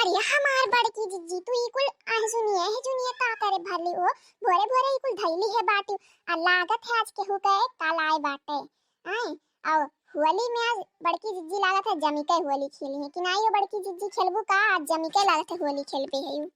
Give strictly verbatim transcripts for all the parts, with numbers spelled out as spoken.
ये हमार बड़की जिज्जी, तू ई कुल आह जुनिया है, जुनिया का करे भरली हो? भोरे भोरे ई कुल धइली है बाटी, आ लागत है आज केहू के कल आए बाटे। आए, और होली में आज बड़की जिज्जी लागत है जमी के होली खेली है कि नाई हो बड़की जिज्जी, खेलबू का? आज जमी के लागत है होली खेलबे है यू।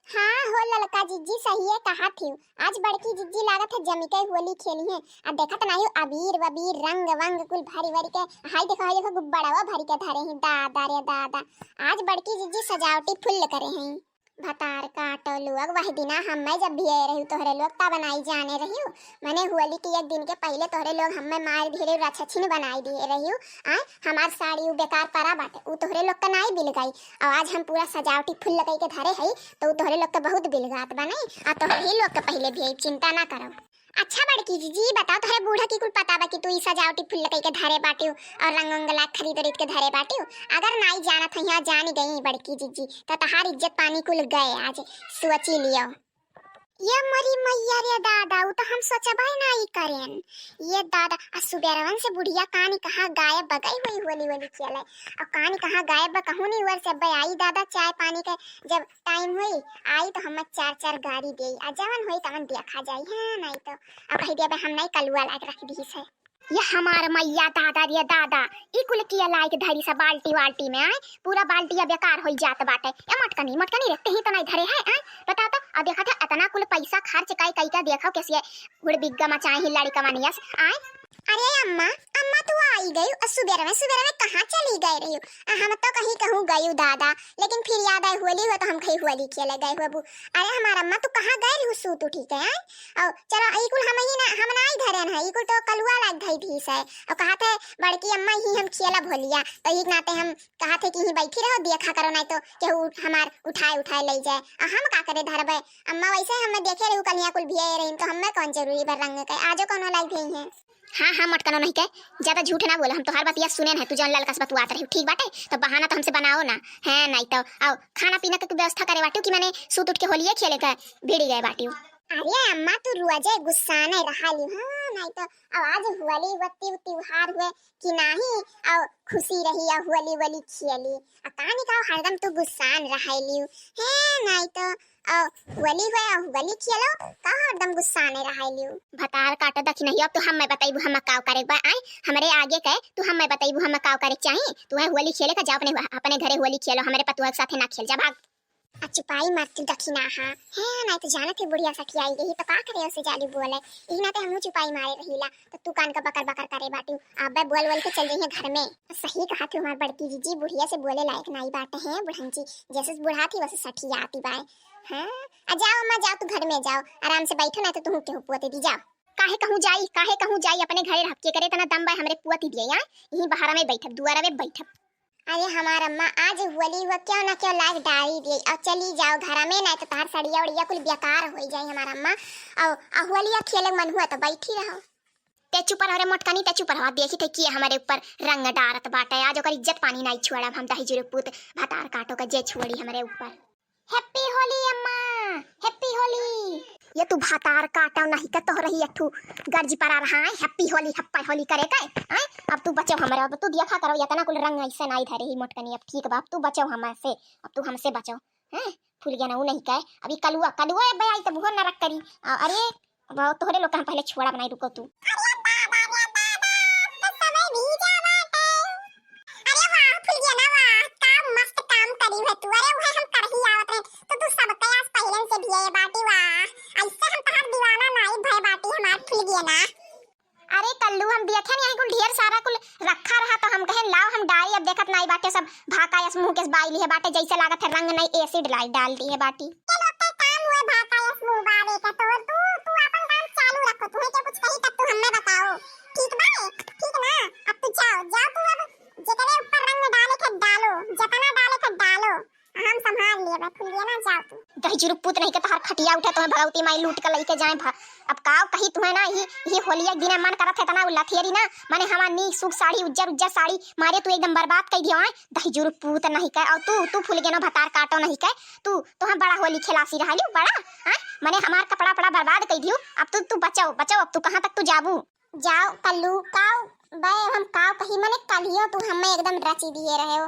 हाँ हो ललका जिज्जी, सहिए कहा थी, आज बड़की जिज्जी लागत है जमी के होली खेली है। आ देखत नाई हो अबीर वबीर रंग वंग कुल भरी भरी के, हाय देखो हाय देखो गुब्बारा भरी के धरे हैं, दादा रे दादा। आज बड़की जिज्जी सजावटी फुल करे हैं। भतार काटो लोग, वह दिना हम्मे जब भियाए रही तोहरे लोग, तब नाई जाने रही। मने होली के एक दिन के पहिले तोहरे लोग हम्मे मार दिहे रही, रछछिन बनाई दिहे रही। आय, हमार साड़ी उ बेकार परा बाटे, उ तोहरे लोग के नाई बिल गई। और आज हम पूरा सजावटी फुल लगाई के धरे हई, तो उ तोहरे लोग के बहुत बिल गात बा नहीं। आ तोहरे ही लोग के पहिले भियाई, चिंता ना करो। अच्छा बड़की जिज्जी, बताओ तोहरे बूढ़ा की कुल पता बा कि तू ई सजावटी फुल लगाई के धरे बाटियो और रंग उंग ला खरीद उरीद के धरे बाटियो? अगर नाई जानत हई, हाँ जान गई बड़की जिज्जी, तो तहार इज्जत पानी कुल गए आज, सोची लियो। ये मरी मैया रे दादा, उ तो हम सोचबे नाई करेन। ये दादा, आ सुबेरवन से बुढ़िया कानी कहाँ गायब बा, गई हुई होली होली खेले। और कानी कहाँ गायब बा, कहूँ नहीं हुआ से अब्बे आई दादा, चाय पानी के जब टाइम हुई, आई तो हम चार चार गाड़ी देई, आ जवन होई तवन देखा जाई, हाँ, नाई तो। अब कही दिया बे, हम नाई कलुआ लाग रख दी से। ये हमार मैया दादा रे दादा, ई कुल किया लाइक धरी सा बाल्टी वाल्टी में, आए, पूरा बाल्टिया बेकार होई जात बाटे। ए मटकनी, मटकनी रे, तेही तो नाई धरे है, आए, बता तो, आ देखा था इतना कुल पैसा खर्च काई काई का, देखो कैसे हुड़बिग्गा मचाए ही लड़िका मनियस, आए। अरे अम्मा, अम्मा तू आई गई, आ सुबेर में, सुबेर में कहाँ चली गए रही? आ हम तो कहीं कहूँ गई दादा, लेकिन फिर याद आए होली हो तो हम कहीं होली खेले गए हो। अरे हमार अम्मा तू कहाँ गए रही सूत उठी के, आए? और चलो, ई कुल हम ही ना, हम नाई धरेन है, ई कुल तो कलुआ लाग धई दी से। और कहा थे, बड़की अम्मा ही हम खेलब होलिया, तो एक नाते हम कहा थे कि यहीं बैठी रहो, देखा करो, नाई तो केहू हमार उठाए, उठाए ले जाए। आ हम का करे धरबे? अम्मा वैसे हमें देखे रहू, कलिया कुल भियाए रही, तो हमें कौन जरूरी बा रंग के, आजो कौनो लाग गई है। हाँ, हाँ, मटकनो नहीं के, ज्यादा झूठ ना बोला, हम तोहार बतिया सुनेन है, तू जौन ललका से बतुआत रही, ठीक बाटे, तो बहाना तो हमसे बनाओ ना, है नाई तो। आओ, खाना पीना के व्यवस्था करे बाटू कि मने सूत उठ के होलिये खेले के भिड़ी गए बाटू? अरे अम्मा, तू रोजे गुस्साने रहाली, हाँ, नाई तो। अब आज होली वत्ती त्योहार हुए कि नाही, अब खुशी रही, अब होली वोली खेली। आ कानी का हरदम तू गुस्सान रहाइलियो, हे नाई तो, अब होली हुए, अब होली खेलो, का हरदम गुस्साने रहाइलियो? भतार काटो दखिनहियो, अब तू हम्मे बतइबू, हम्मे काव करे बा, आय, हमरे आगे के तू हम्मे बतइबू, हम्मे काव करे चाही? तू है होली खेले का, जा अपने, अपने घरे होली खेलो, हमरे पतुआ के साथे ना खेल, जा भाग। आ चुपाई मत तू दखिनाहा। हे, नाई तो जानत है बुढ़िया सखियाई गई, तो का करे उसे जाली बोले। इही नाते हमहू चुपाई मारे रहीला, तो तू कान का बकर बकर करे बाटू। अबे बोल बोल के चल जइहे घर में। सही कहा थी हमार बड़की जीजी, बुढ़िया से बोले लायक नाई बाटे हैं बुढ़न जी। जैसे बुढ़ा थी वैसे सठियाती बाय। हाँ, आ जाओ अम्मा, जाओ तू घर में जाओ, आराम से बैठो, ना तो तुहू केहू पोते दी, जाओ। काहे कहूँ जाई, काहे कहूँ जाई, अपने घरे रह के करे तना दम बाय हमरे पोती दिए, यहाँ यहीं बाहर में बैठब, दुआरा में बैठब। अरे हमार अम्मा, आज होली हुआ, क्यों ना क्यों लाग डारी दे और चली जाओ घर में, नहीं तो तार सड़िया उड़िया कुल बेकार हो जाए हमार अम्मा। और, और होलिया खेले मन हुआ तो बैठी रहो। ते चुप रहो रे मोटकनी, ते चुप रहो। देखी थे कि हमारे ऊपर रंग डारत बाटे, आज ओकर इज्जत पानी नहीं छोड़ब हम, दही जुरुपूत भतार काटो का जे छोड़ी हमारे ऊपर। Happy होली अम्मा, Happy होली। ये तू भातार काटो नहीं के तोहरे ही एक ठू गर्जी परा रहा है, Happy होली, Happy होली करे के, हैं? अब तू बचो हमरे, अब तू देखा करो, इतना कुल रंग ऐसे नहीं धरे ही मोटकनी, अब ठीक बा, अब तू बचो हमसे, अब तू हमसे बचो, हैं? फूल गया ना, वो नहीं कहे, अभी कलुआ, कलुआ अब आई तब वो नरक करी। आ, अरे, अब तोहरे लोग के हम पहले छोड़ा बनाई, रुको तू। अरे दादा रे दादा, तो समय भी जा बाटे। अरे वाह फुलगेना वाह, का मस्त काम करी है तू। अरे उहे हम करही आवत रहे, तो तू सबके आज पहिलन से भियाए बाटी। वाह, ऐसे हम तहार दीवाना नाई भय बाटी हमार फुलगेना। अरे कल्लू, हम देखे नहीं कुल ढेर सारा कुल रखा रहा, तो हम कहे लाओ हम डारी, अब देखत नाई बाटे सब भाका यस मुंह के बाई लिहे बाटे, जैसे लागत है रंग नहीं acid लाई डाल दिहे बाटी। चलो ते काम हुए भाका यस मुंह बावे का, तो तू, तू अपन काम चालू रखो, तुम्हें के कुछ कही तब तू हमें बताओ, ठीक बा? ठीक ना? अब तू जाओ, जाओ तू, अब जेकरे ऊपर रंग डाले के डालो, जतना डाले के डालो, हम संभाल लेबे, फुलगेना जाओ तू। दही जुरुक पूत नहीं के तोहार खटिया उठे, तुम्हें भगवती माई लूट के लेके जाए भा-, अब काव कही तुम्हें ना, ही, ही होलिया के दिने मन करत है तना उ लथेरी ना, माने हमार नीक सूट साड़ी, उज्जर उज्जर साड़ी मारे तू एकदम बर्बाद कर दियो, आय, दही जुरुक पूत नहीं के, और तू, तू फुलगेनो भतार काटो नहीं के, तू, तू हम बड़ा होली खिलासी रहलियो, बड़ा, आय, माने हमार कपड़ा पड़ा बर्बाद कर दियो, अब तू, तू बचाओ, बचाओ, अब तू कहाँ तक तू जाबू? जाओ कल्लू, काव बे, हम काव कही, मने कलियो तू हमें एकदम रची दिए रहे हो।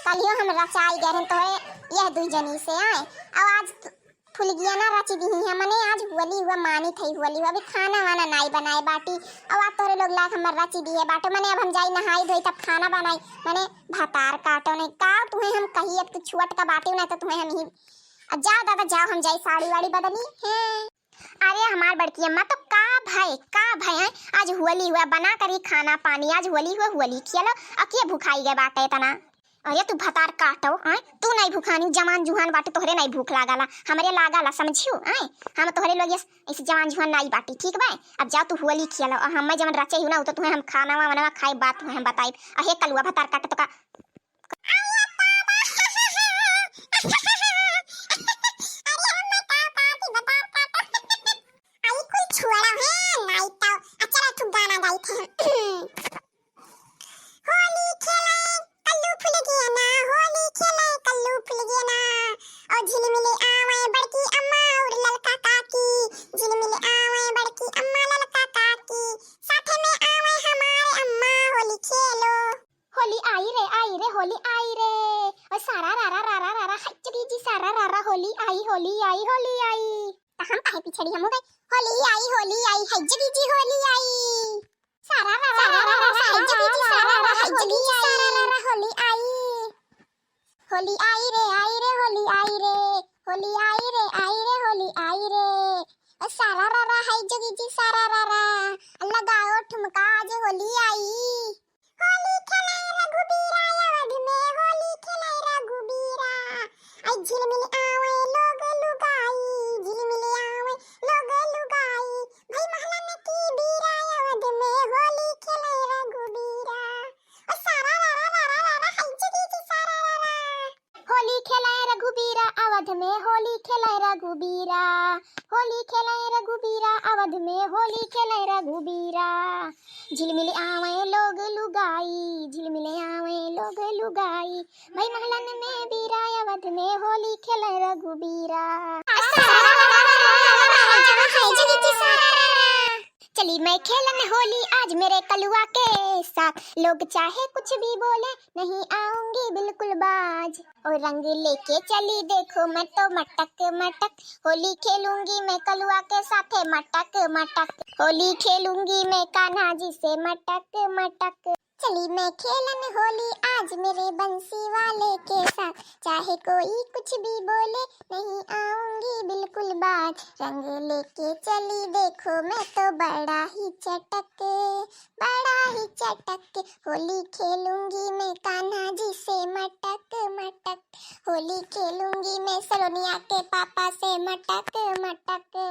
कलियो हम रचाई गए रहन तोहरे यह दुई जनी से आए। अब आज तू फुलगिया ना रची दिही है, मने आज होली हुआ, मानी थई होली हुआ, अभी खाना वाना नाई बनाए बाटी। अब आज तोहरे लोग लायक हमर रची दिए बाटे, मने अब हम जाई नहाई धोई तब खाना बनाई। मने भतार काटो नहीं, काव तुहे हम कही, अब तू छुअट का बाटी ना तो तुहे हम ही, अब जाओ दादा जाओ, हम जाई साड़ी वाड़ी बदली। हैं? अरे हमार बड़की अम्मा, तो का भय, का भय है? आज होली हुआ, बना करी खाना पानी, आज होली हुआ, होली खेलो। अब के भुखाई गए बाटे इतना? अरे तू भतार काटो, आय? तू नहीं भुखानी, जवान जुहान बाटे, तोहरे नहीं भूख लागला, हमरे लागला, समझियो, आय? हम तोहरे लोग ये, इस जवान जुहान नहीं बाटी, ठीक बा? अब जाओ तू होली खेलो, और हमें जवन रचे ही ना, उ तो तुहे हम खाना वा, मनवा खाए बात तुहे हम बताई। अहे कलुआ भतार काटे तो का अरे हम का पाती बता पाता। आई कुल छोड़ा है, नाई तो। अच्छा, एक ठो गाना गाई थे। होली खेले कल्लू फुलगेना, होली खेले कल्लू फुलगेना। ओ झिलमिली आवे बड़की अम्मा और ललका काकी, झिलमिली आवे बड़की अम्मा ललका काकी, साथ में आवे हमारे अम्मा, होली खेलो। होली आई रे, आई रे, होली आई रे। ओ सारा रा रा रा रा रा रा, हाय जगी जी सारा रा रा, होली आई, होली आई, होली आई। तो हम काहे पिछड़ी, हम हो गए। होली आई, होली आई, हाय जगी जी होली आई। सारा रा रा रा रा रा, हाय जगी जी सारा रा रा, हाय जगी जी सारा रा रा, होली आई। होली आई रे, आई रे, होली आई रे। होली आई रे, आई रे, होली आई रे। ओ सारा रा रा, हाय जगी जी सारा रा रा। लगाओ ठुमका, आज होली आई। होली खेले रघुबीरा अवध में, होली खेले रघुबीरा। आई झिलमिल आवे लोग लुगाई, झिलमिल आवे लोग लुगाई। भाई महलन की बीरा अवध में, होली खेले रघुबीरा। ओ सारा रा रा रा रा रा रा, हाय जगी जी सारा रा रा। होली खेले रघुबीरा अवध में, होली खेले रघुबीरा। होली खेले रघुबीरा अवध में, होली खेले रघुबीरा। झिलमिल आवे लोग लुगाई, झिलमिल आवे लोग लुगाई। भाई महलन में बीरा अवध में, होली खेले रघुबीरा। चली मैं खेलन होली आज मेरे कलुआ के साथ, लोग चाहे कुछ भी बोले, नहीं आऊंगी बिल्कुल बाज। और रंग लेके चली देखो मैं तो मटक मटक, होली खेलूंगी मैं कलुआ के साथ मटक मटक, होली खेलूंगी मैं कान्हा जी से मटक मटक। चली मैं खेलन होली आज मेरे बंसी वाले के साथ, चाहे कोई कुछ भी बोले, नहीं आऊंगी बिल्कुल बाज। रंग लेके चली देखो मैं तो बड़ा ही चटक, बड़ा ही चटक। होली खेलूंगी मैं कान्हा जी से मटक मटक, होली खेलूंगी मैं सलोनिया के पापा से मटक मटक।